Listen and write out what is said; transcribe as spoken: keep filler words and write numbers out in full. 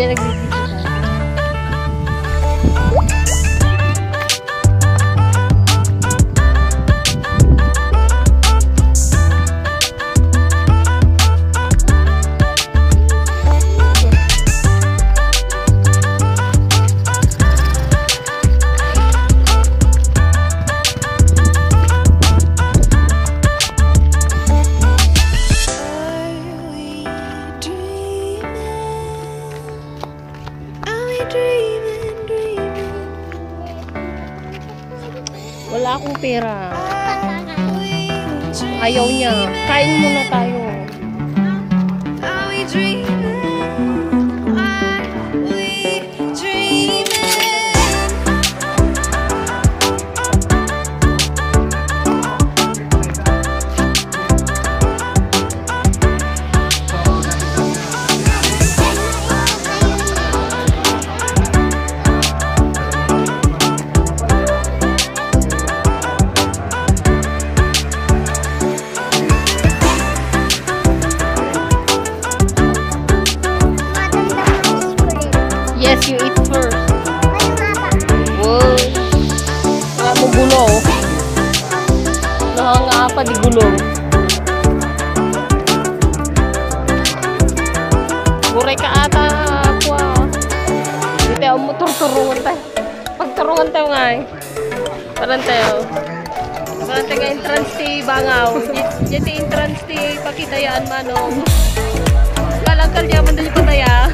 Nagbibideo tayo. Wala akong pera. Ayaw niya. Kain muna tayo. Yes, you eat first. Wow. Wala mo gulo, oh. Nakangapa di gulo. Guray ka ata, kuwa. Dito ang motor turungan tayo. Pagturungan tayo nga eh. Parang tayo. Parang tayo nga entrance ti Bangaw. Di, di ti entrance ti Pakidayaan, Manong. Kalangkal niya man dali pataya.